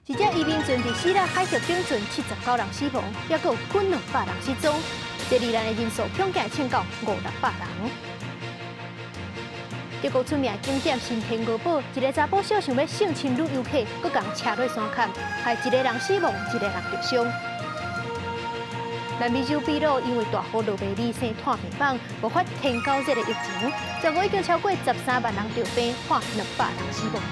一隻移民船佇西拉海峽頂船79人死亡，抑閣有近200人失蹤。這罹難的人數恐驚衝到五六百人。德國出名景點新天鵝堡，一个查埔小想欲性侵女遊客，閣共車落山崁，害一个人死亡，一个人著傷。南美洲秘魯因為大雨落袂離生炭病房，爆發天狗熱的疫情，全國已經超過13萬人著病，破200人死亡。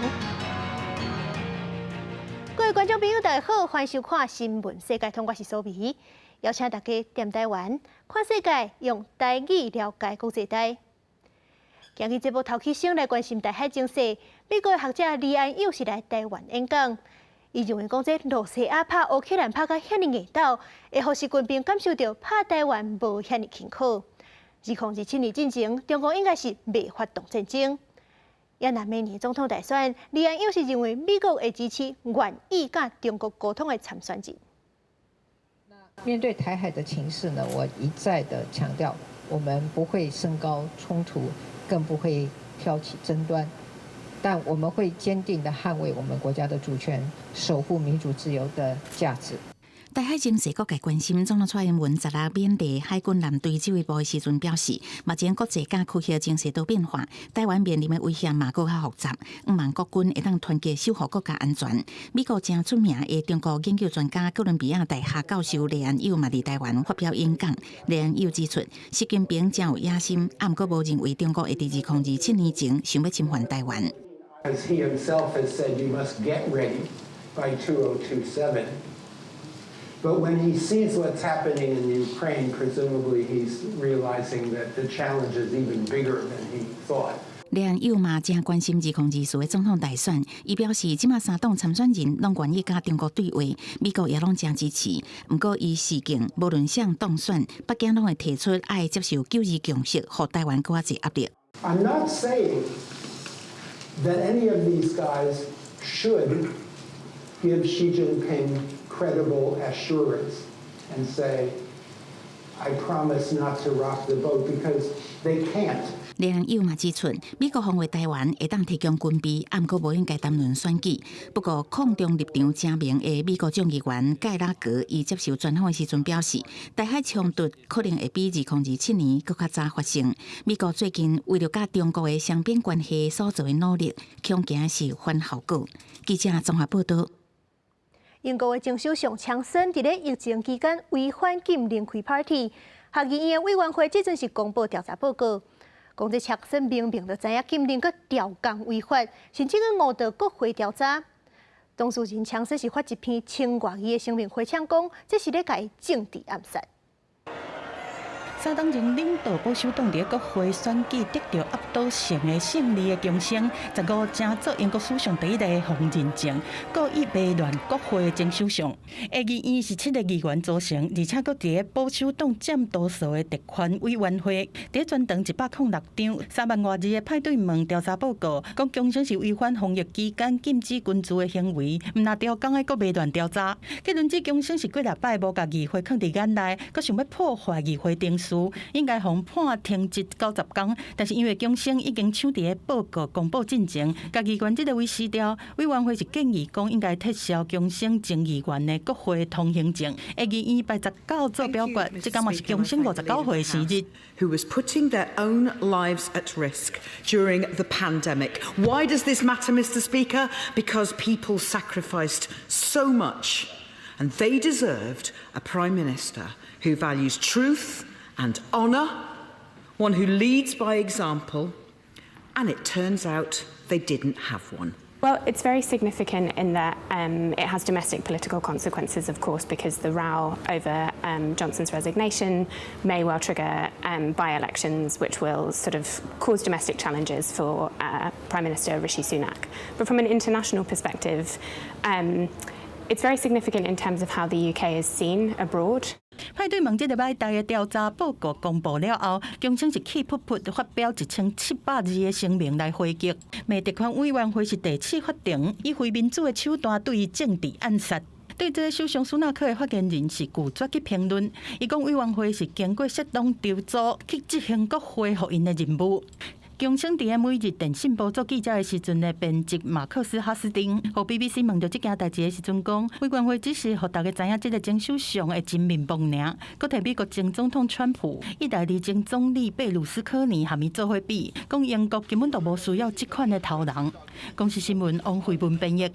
各位觀眾朋友，大家好，歡迎收看《新聞世界通》，我是蘇美，邀請大家踮台灣看世界，用台語了解國際大。今日節目頭起先來關心台海情勢，美國學者李安友是來台灣演講。伊認為講這露西亞拍烏克蘭拍甲遐爾硬鬥，會予習近平感受著拍台灣無遐爾輕巧。2027年進前，中國應該是袂發動戰爭。也若明年總統大選，李安友是認為美國會支持願意佮中國溝通的參選人。面對台海的情勢呢，我一再的強調，我們不會升高衝突，更不會挑起爭端。但我們會堅定的捍衛我們國家的主權，守護民主自由的價值。台海情勢各界關心，總統蔡英文十六勉勵海軍艦隊指揮部的時陣表示，目前國際佮區域情勢都變化，台灣面臨的威脅嘛閣較複雜，向望國軍會當團結守護國家安全。美國誠出名的中國研究專家哥倫比亞大學教授黎安友嘛佇台灣發表演講。黎安友指出，習近平誠有野心，啊毋過無認為中國會佇2027年前想欲侵犯台灣。 As he himself has said, you must get ready by 2027. But when he sees what's happening in Ukraine, presumably he's realizing that the challenge is even bigger than he thought. 黎安友嘛誠關心2024的總統大選，伊表示，這馬三黨參選人攏願意佮中國對話，美國也攏誠支持。毋過伊示警，無論誰當選，北京攏會提出愛接受九二共識，予台灣閣較濟壓力。 I'm not saying that any of these guys should give Xi Jinping credible assurance and say, "I promise not to rock the boat," because they can't. 黎安友嘛指出，美國防衛台灣會當提供軍備，啊毋過無應該談論選舉。不過，抗中立場誠明的美國眾議員蓋拉格，伊接受專訪的時陣表示，台海衝突可能會比2027年閣較早發生。美國最近為著佮中國的雙邊關係所做的努力，恐驚是反效果。記者綜合報道。英國的前首相強森佇咧疫情期間違反禁令開 party，下議院的委員會這陣是公布調查報告，講這強森明明就知影禁令，閣刁工違法，甚至閣誤導國會調查。當事人強森是發一篇千外字的聲明回嗆講，這是咧共伊政治暗殺。三黨前領導保守黨佇國會選舉得著壓倒性的勝利的強森，15成做英國史上第一个予人認證故意迷亂國會的前首相。下議院是七个議員組成，而且閣佇保守黨佔多數的特權委員會，佇全長106張3萬外字的派對門調查報告，講強森是違反防疫期間禁止群聚的行為，毋但刁工的閣迷亂調查。結論指強森是幾若擺無共議會囥佇眼內，閣想欲破壞議會程序。應該予判停職90工，但是因為強森已經搶佇咧報告公布進前，共議員這个位辭掉，委員會是建議講應該撤銷強森前議員的國會通行證。下議院拜19做表決，這工嘛是強森59歲生日。 Who was putting their own lives at risk during the pandemic. Why does this matter, Mr. Speaker? Because people sacrificed so much and they deserved a Prime Minister who values truth and honour, one who leads by example, and it turns out they didn't have one. Well, it's very significant in that it has domestic political consequences, of course, because the row over Johnson's resignation may well trigger by-elections, which will sort of cause domestic challenges for Prime Minister Rishi Sunak. But from an international perspective, it's very significant in terms of how the UK is seen abroad. 派對門這个擺大的調查報告公布了後，強森是氣噗噗發表1700字的聲明來回擊。罵特權委員會是地刺法庭，以非民主的手段對伊政治暗殺。對這个首相蘇納克的發言人是拒絕去評論，伊講委員會是經過適當籌組去執行國會予𪜶的任務。強生佇咧每日電訊報做記者的時陣的編輯馬克斯哈斯丁，予 BBC 問著這件代誌的時陣講，委員會只是予大家知影這个前首相的真面目爾，閣提美國前總統川普、意大利前總理貝魯斯科尼含伊做伙比，講英國根本就無需要這款的頭人。公視新聞王慧文編譯。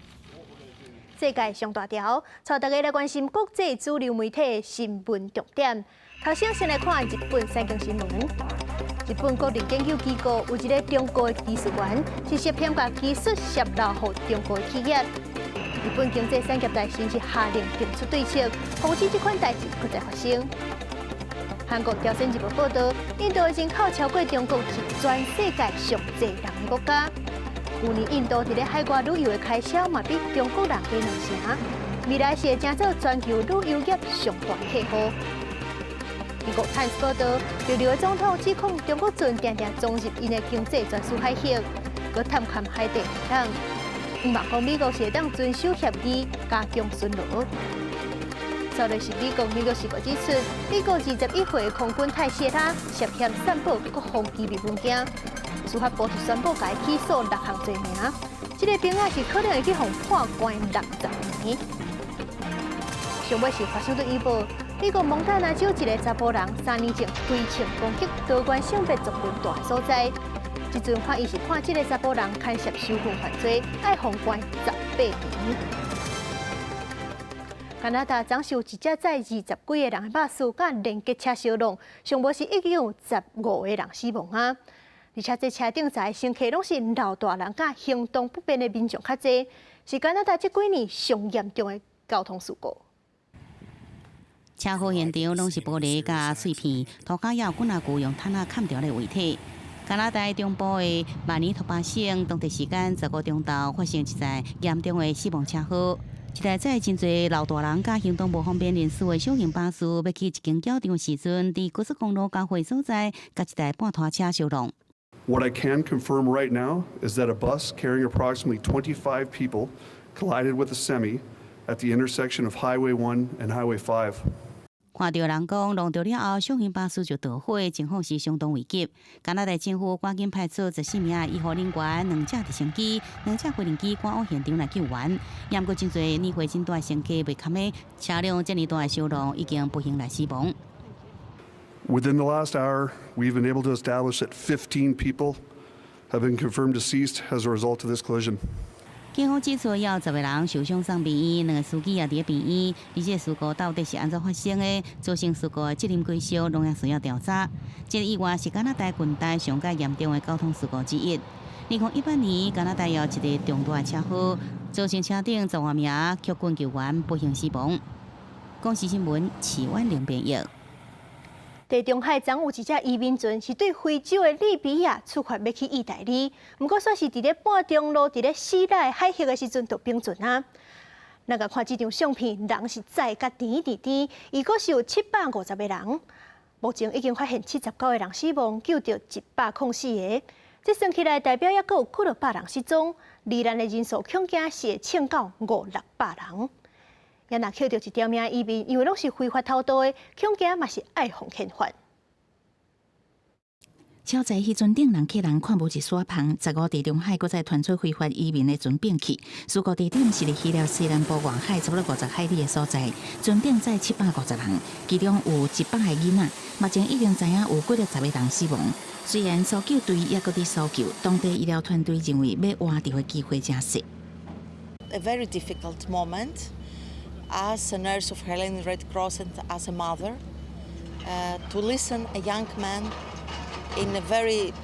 世界上大條，帶大家來關心國際主流媒體新聞重點。頭先先來看日本產經新聞。日本國立研究機構有一个中國的技術員，是涉嫌共技術洩露予中國的企業。日本經濟產業大臣是下令定出對策，防止這款代誌閣再發生。韓國朝鮮日報報導，印度的人口超過中國，是全世界上濟人的國家。舊年印度佇咧海外旅遊的開銷嘛，比中國人加兩成。未來是會成做全球旅遊業上大客戶。美國《泰晤》報導，帛琉的總統指控中國船定定衝入𪜶的經濟專屬海域，閣探勘海底系統。毋望講美國是會當遵守協議，加強巡邏。再來是美國紐約時報指出，美國21歲的空軍泰謝拉涉嫌散布國防機密文件。司法部是宣布共伊起訴六項罪名，這个兵仔是可能會去予判關60年。上尾是華盛頓郵報，美國蒙大拿州一个查埔人3年前開槍攻擊多元性別族群蹛的所在，這陣法院是判這个查埔人牽涉仇恨犯罪，愛予關18年。加拿大昨受一隻載20幾个人的巴士佮連結車相挵，上無是已經有15個人死亡啊！而且這車頂載乘客攏是老大人佮行動不便的民眾較濟，是加拿大這幾年上嚴重的交通事故。車禍現場攏是玻璃佮碎片，塗跤也有幾若具用毯仔崁著的遺體。加拿大中部的曼尼托巴省，當地時間15中晝發生一台嚴重的死亡車禍。一台載真濟老大人佮行動無方便人士的小型巴士，欲去一間轎場時陣，佇高速公路交匯所在，共一台半拖車相挵。 What I can confirm right now is that a bus carrying approximately 25 people collided with a semi at the intersection of Highway 1 and Highway 5. 看著人講，挵著了後，小型巴士就著火，情況是相當危急。加拿大政府趕緊派出14名醫護人員、兩架直升機、兩架飛行機趕往現場來救援。毋過真濟年歲真大乘客袂堪的車輛這爾大的相挵，已經不幸來死亡。 Within the last hour, we've been able to establish that 15 people have been confirmed deceased as a result of this collision. 警方指出，有10個人受傷送病院，兩個司機也佇咧病院。而這個事故到底是按怎發生的？造成事故的責任歸屬，攏還需要調查。這個意外是加拿大近代上蓋嚴重的交通事故之一。2018年，加拿大有一個重大的車禍，造成車頂10外名曲棍球員不幸死亡。公視新聞，徐婉玲編譯。地中海昨有一隻移民船是對非洲的利比亞出發，欲去意大利。毋過煞是佇咧半中路，佇咧西奈海域的時陣就崩船啊！咱共看這張相片，人是載甲甜甜甜，伊閣是有750個人。目前已經發現79個人死亡，救著104個。這算起來代表猶閣有幾落百人失蹤，罹難的人數恐驚是會衝到五六百人。也若抾著一條命移民，因為攏是非法偷渡的，恐驚嘛是愛予遣返。車載彼陣頂人客人看無一絲芳，15地中海閣再傳出非法移民的船變去，事故地點是佇希臘西南部外海差不多50海里的所在，船頂載750人，其中有100個囡仔，目前已經知影有幾落十個人死亡。雖然搜救隊猶閣佇搜救，當地醫療團隊認為欲活著的機會誠細。 A very difficult moment. As a nurse of Hellenic Red Cross and as a mother, to listen a young man in a very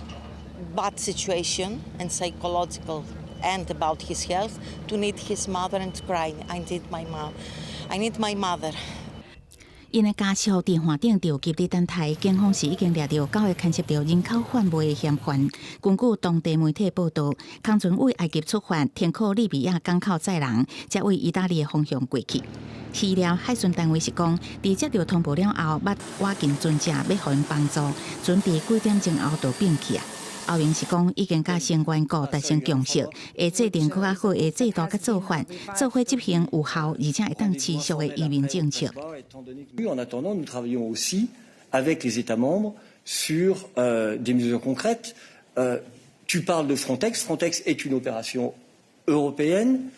bad situation and psychological and about his health, to need his mother and crying, "I need my mom, I need my mother." 𪜶的家屬電話頂著急佇等待，警方是已經掠著九个牽涉著人口販賣的嫌犯。根據當地媒體報導，空船為埃及出發，停靠利比亞港口載人，才對意大利的方向過去。希臘海巡單位是講，佇接著通報了後，捌倚近船隻欲予𪜶幫助，船佇幾點鐘後就變去啊。歐盟是講已經佮成員國達成共識，會制定閣較好的制度佮做法，做伙執行有效而且會當持續的移民政策。 En attendant, nous travaillons aussi avec les États membres sur des mesures concrètes. Tu parles de Frontex. Frontex est une opération européenne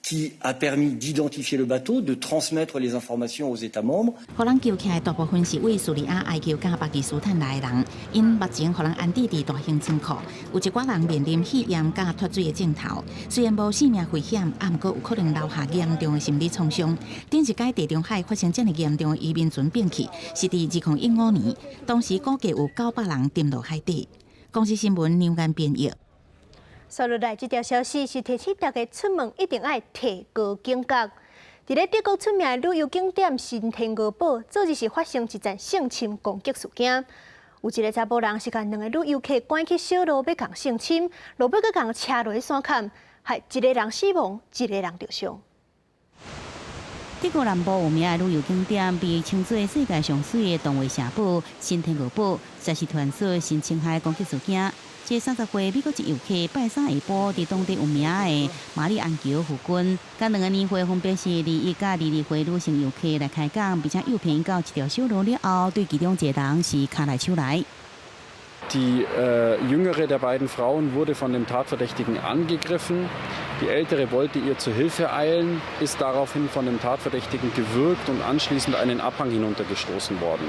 qui a permis d'identifier le bateau, de transmettre les informations aux États membres. 予人揪起來大部分是對敘利亞、埃及佮巴基斯坦來的人，𪜶目前予人安置佇大型倉庫，有一寡人面臨肺炎佮脫水的症頭。雖然無性命危險，啊，毋過有可能留下嚴重的心理創傷。頂一擺地中海發生遮爾嚴重的移民船變去，是佇2015年，當時估計有900人沉落海底。公視新聞梁安編譯。紲落來這條消息是提醒大家出門一定愛提高警覺。佇咧德國出名的旅遊景點新天鵝堡，昨日是發生一件性侵攻擊事件。有一个查埔人是共兩个女遊客趕去小路欲共性侵，路尾閣共車落去山崁，害一个人死亡，一个人著傷。德國南部有名的旅遊景點，被稱做世界上媠的動畫城堡新天鵝堡，這是傳說性侵害攻擊事件。這30歲美國籍遊客拜三下晡，佇當地有名的瑪麗安橋附近，佮兩個年歲分別是21佮22歲女性遊客來開講，並且誘騙到一條小路了後，對其中一個人是跤來手來。 Die jüngere der beiden Frauen wurde von dem Tatverdächtigen angegriffen. Die ältere wollte ihr zu Hilfe eilen, ist daraufhin von dem Tatverdächtigen gewürgt und anschließend einen Abhang hinuntergestoßen worden.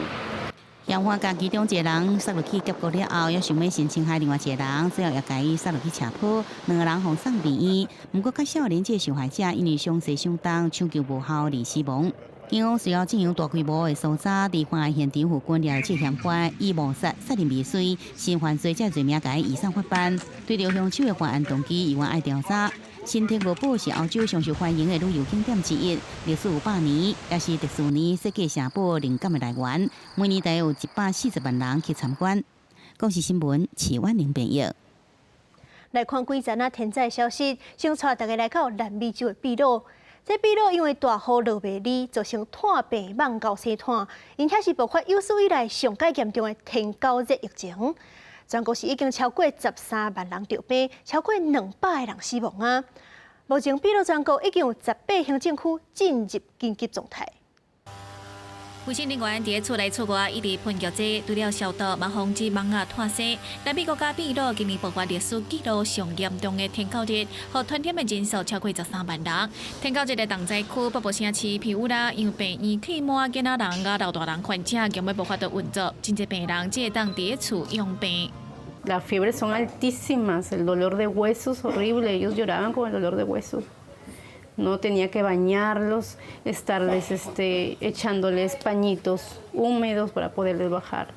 嫌犯共其中一個人殺落去結果了後，猶想欲性侵害另外一個人，最後也共伊殺落去斜坡，兩個人予送病院。毋過較少年這個受害者因為傷勢傷重，搶救無效而死亡。警方隨後進行大規模的搜查，佇犯案現場附近掠這嫌犯以謀殺、殺人未遂、性犯罪這罪名共伊移送法辦。對著兇手的犯案動機，猶原愛調查。新天鵝堡是歐洲上受歡迎的旅遊景點之一，歷史有百年，也是迪士尼設計城堡靈感的來源。每年大約有140萬人去參觀。公視新聞，徐婉玲編譯。來看幾陣仔天災消息，先帶大家來到南美洲的秘魯。這秘魯因為大雨落袂離，造成炭病蠓猴生炭，𪜶遐是爆發有史以來上蓋嚴重的天狗熱疫情。全國是已經超過13萬人著病，超過200個人死亡啊！目前秘魯全國已經有18行政區進入緊急狀態。衛生人員佇厝內厝外一直噴藥劑，除了消毒，嘛防止蠓仔湠生。南美國家秘魯今年爆發歷史紀錄上嚴重的天狗熱，予傳染的人數超過13萬人。天狗熱的重災區北部城市皮烏拉，因為病院客滿囡仔人佮老大人患者，根本無法度運作，真濟病人只會當佇厝養病。 Las fiebres son altísimas, el dolor de huesos horrible, ellos lloraban con el dolor de huesos. No tenía que bañarlos, estarles echándoles pañitos húmedos para poderles bajar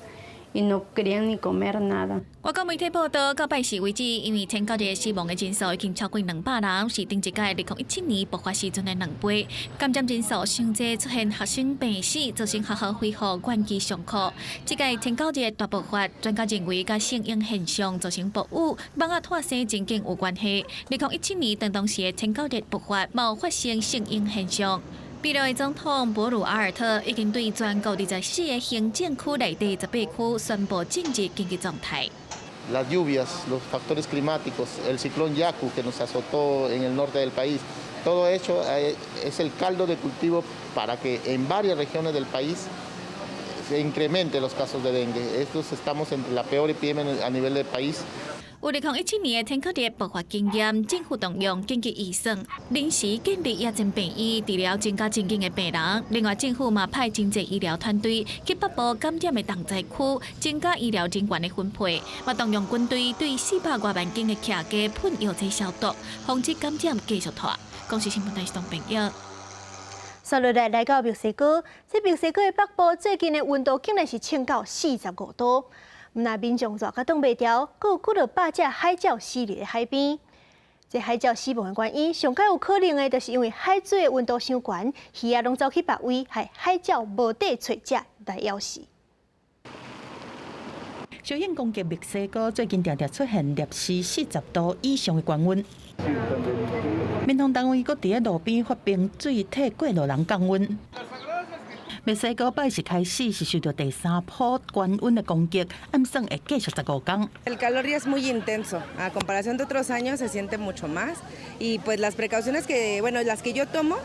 y no querían ni comer nada. 外國媒體報道，到拜四為止，因為天狗熱死亡的人數已經超過200人，是頂一擺2017年爆發時陣的2倍。感染人數傷濟，出現學生病死，造成學校恢復遠距上課。這擺天狗熱大爆發，專家認為佮聖嬰現象造成暴雨、蠓仔湠生情景有關係。2017年當當時的天狗熱爆發，嘛有發生聖嬰現象。秘魯的總統博魯阿爾特已經對全國24個行政區內底18區宣布進入緊急狀態。 Las lluvias, los factores climáticos, el ciclón Yaku que nos azotó en el norte del país, todo eso es el caldo de cultivo para que en varias regiones del país se incrementen los casos de dengue. Estos estamos entre la peor epidemia a nivel del país. 有2017年的天狗熱爆發經驗，政府動用緊急預算，臨時建立野戰病院，治療增加真緊的病人。另外，政府嘛派真濟醫療團隊去北部感染的重災區，增加醫療人員的分配。嘛動用軍隊對400多萬間的徛家噴藥劑消毒，防止感染繼續拖。公視新聞台是東朋友。紲落來來到墨西哥，這墨西哥的北部最近的溫度竟然是衝到45度。毋但民眾熱甲擋袂牢，閣有幾落百隻海鳥死佇咧海邊。這海鳥死亡的原因，上蓋有可能的，就是因為海水的溫度傷懸，魚仔攏走去別位，害海鳥無地揣食來枵死。燒鷹攻擊墨西哥，最近定定出現攝氏40度以上的高溫。民防單位閣佇咧路邊發冰水替過路人降溫。墨西哥拜四開始是受到第三波高溫的攻擊，按算會繼續15工。 El calor ya es muy intenso, a comparación de otros años se siente mucho más y pues las precauciones que, bueno, las que yo tomo,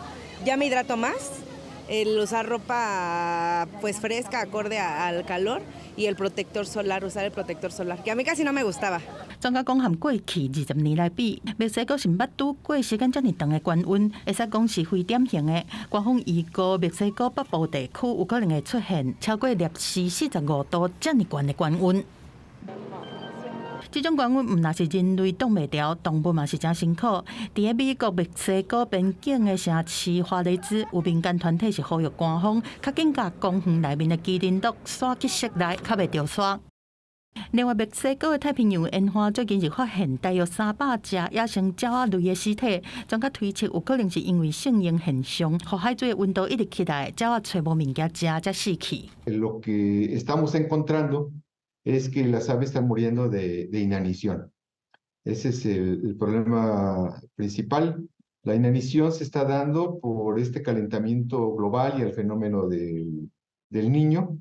ya me hidrato más. El usar ropa, pues, fresca, acorde al calor y el protector solar, usar el protector solar, que a mí casi no me gustaba. 專家講，和過去20年來比，墨西哥是毋捌拄過時間遮爾長的高溫，會使講是非典型的。官方預估墨西哥北部地區有可能會出現超過攝氏45度遮爾懸的高溫。這種高溫毋但是人類擋袂牢，動物嘛是誠辛苦。佇咧美國墨西哥邊境的城市華雷茲，有民間團體是呼籲官方較緊共公園內面的麒麟鹿徙去室內，較袂著沙。另外，墨西哥的太平洋沿岸最近是發現大約300隻野生鳥仔類的屍體，專家推測有可能是因為聖嬰現象，予海水的溫度一直起來，鳥仔揣無物件食才死去。 Lo que estamos encontrando es que las aves están muriendo de inanición. Ese es el problema principal. La inanición se está dando por este calentamiento global y el fenómeno del Niño,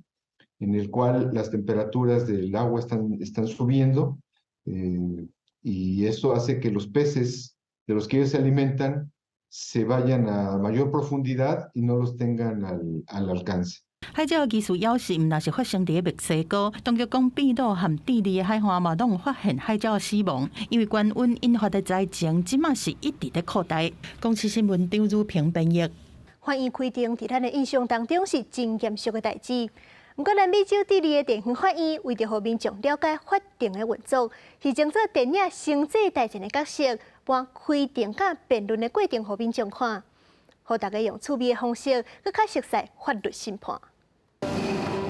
en el cual las temperaturas del agua están subiendo y eso hace que los peces de los que ellos se alimentan se vayan a mayor profundidad y no los tengan al alcance. 海鳥疑似枵死，毋但是發生佇墨西哥，當局講秘魯和智利的海岸嘛，攏有發現海鳥死亡，因為高溫引發的災情，這馬是一直咧擴大。公視新聞張如平編譯。法院開庭佇咱的印象當中是真嚴肅的代誌。毋過南美洲智利的地方法院為著予民眾了解法庭的運作，是裝做電影《星際大戰》的角色，搬開庭佮辯論的過程予民眾看，予大家用趣味的方式，閣較熟悉法律審判。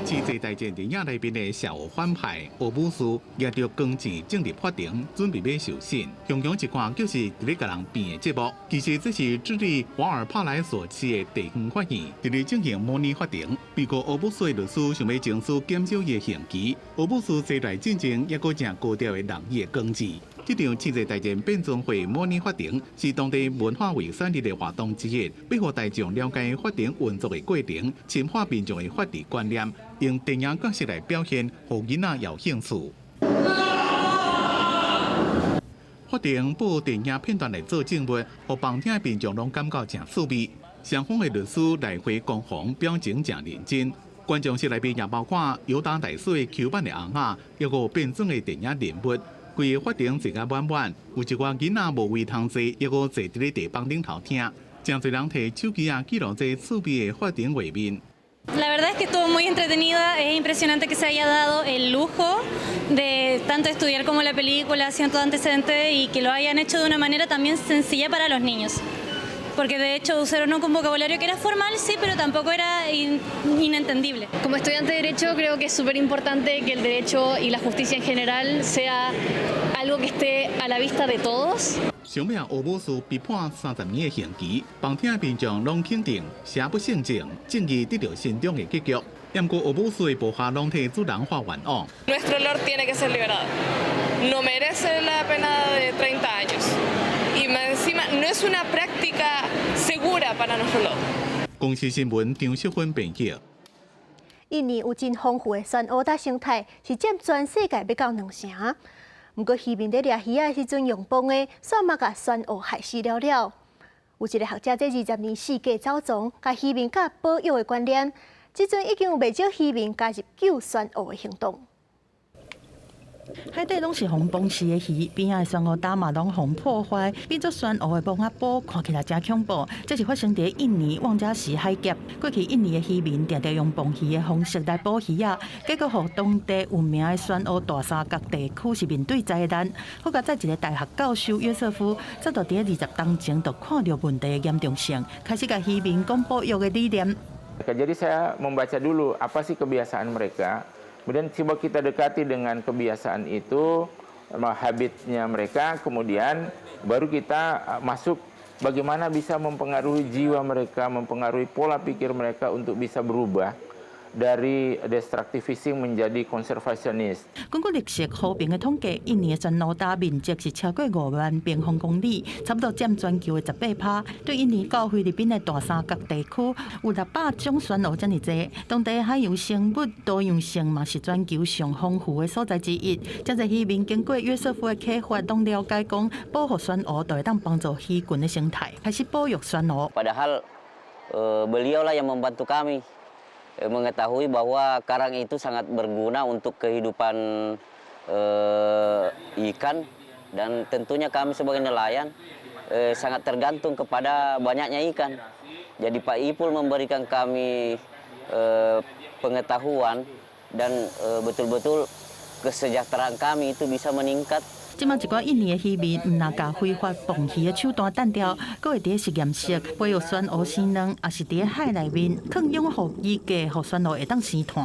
星際大戰電影內面的邪惡反派奧姆斯，舉著鋼劍進入法庭，準備欲受審。雄雄一看就是佇咧共人辯的節目。其實這是智利瓦爾帕萊索市的地方法院，佇咧進行模擬法庭。被告奧姆斯的律師想欲爭取減少伊的刑期，奧姆斯坐來進前，猶閣誠高調的弄伊的鋼劍。這場星際大戰變裝會模擬法庭是當地文化遺產日的活動之一，欲予大眾了解法庭運作的過程，深化民眾的法治觀念，用電影角色來表現，予囡仔有興趣。法庭播電影片段來做證物，予旁聽的民眾攏感覺誠趣味。雙方的律師來回攻防，表情誠認真。觀眾席內面也包括尤達大師的 Q 版的尪仔，抑閣有變裝的電影人物。規个法庭坐甲滿滿，有一寡囡仔無位通坐，抑閣坐佇咧地板頂頭聽。誠濟人提手機仔記錄這趣味的法庭畫面。 La verdad es que estuvo muy entretenida, es impresionante que se haya dado el lujo de tanto estudiar como la película, haciendo antecedentes y que lo hayan hecho de una manera también sencilla para los niños. Porque de hecho usaron un vocabulario que era formal, sí, pero tampoco era inentendible. Como estudiante de Derecho, creo que es súper importante que el derecho y la justicia en general sea algo que esté a la vista de todos. 上尾奧姆斯被判30年的刑期，旁聽的民眾攏肯定邪不勝正，正義得著善終的結局。毋過奧姆斯的部下攏替主人發冤枉。 Nuestro Lord tiene que ser liberado. No merece la pena de 30 años. Y encima no es una práctica segura para nuestro Lord. 公視新聞張淑芬編譯。印尼有真豐富的酸烏焦生態，是佔全世界欲到兩成。毋過漁民佇掠魚仔的時陣用磅的，煞嘛共酸鱌害死了了。有一个學者這20年四界走傱，共漁民佮保育的觀念，這陣已經有袂少漁民加入救酸鱌的行動。海底攏是予磅死的魚，邊仔的珊瑚礁嘛攏予破壞，變做酸鱌的網仔埔，看起來誠恐怖。這是發生佇印尼望加錫海峽。過去印尼的漁民定定用磅魚的方式來捕魚仔，結果予當地有名的酸鱌大三角地區是面對災難。好佳哉一个大學教授約瑟夫，早就佇20冬前就看著問題的嚴重性，開始共漁民講保育的理念。 Jadi saya membaca dulu apa sih kebiasaan mereka. Kemudian coba kita dekati dengan kebiasaan itu, habitnya mereka, kemudian baru kita masuk bagaimana bisa mempengaruhi jiwa mereka, mempengaruhi pola pikir mereka untuk bisa berubah dari destructive fishing menjadi konservasionis。根據綠色和平的統計，印尼的酸蘆礁面積是超過5萬平方公里，差不多佔全球的18%。對印尼到菲律賓的大三角地區，有600種酸鱌遮爾濟。當地海洋生物多樣性嘛是全球上豐富的所在之一。遮濟漁民經過約瑟夫的啟發，攏了解講保護酸鱌就會當幫助魚群的生態，開始保育酸鱌。 Padahal Beliaulah yang membantu kami mengetahui bahwa karang itu sangat berguna untuk kehidupan ikan dan tentunya kami sebagai nelayan sangat tergantung kepada banyaknya ikan. Jadi Pak Ipul memberikan kami pengetahuan dan betul-betul kesejahteraan kami itu bisa meningkat. 這擺一寡印尼的漁民，毋但共非法捕魚的手段擲掉，閣會佇實驗室培育酸蚵生卵，抑是佇海內面囥養護機架，予酸蚵會當生湠。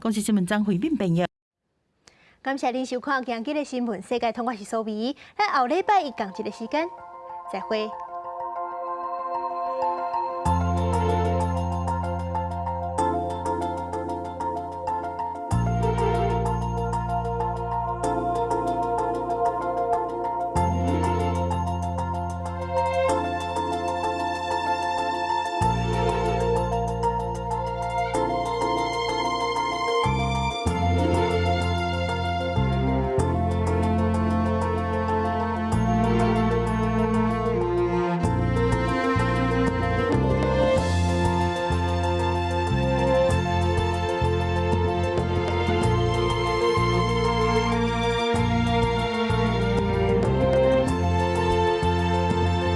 公視新聞張惠敏編譯。感謝您收看今日的新聞世界通，我是蘇美，咱後禮拜一仝一个時間，再會。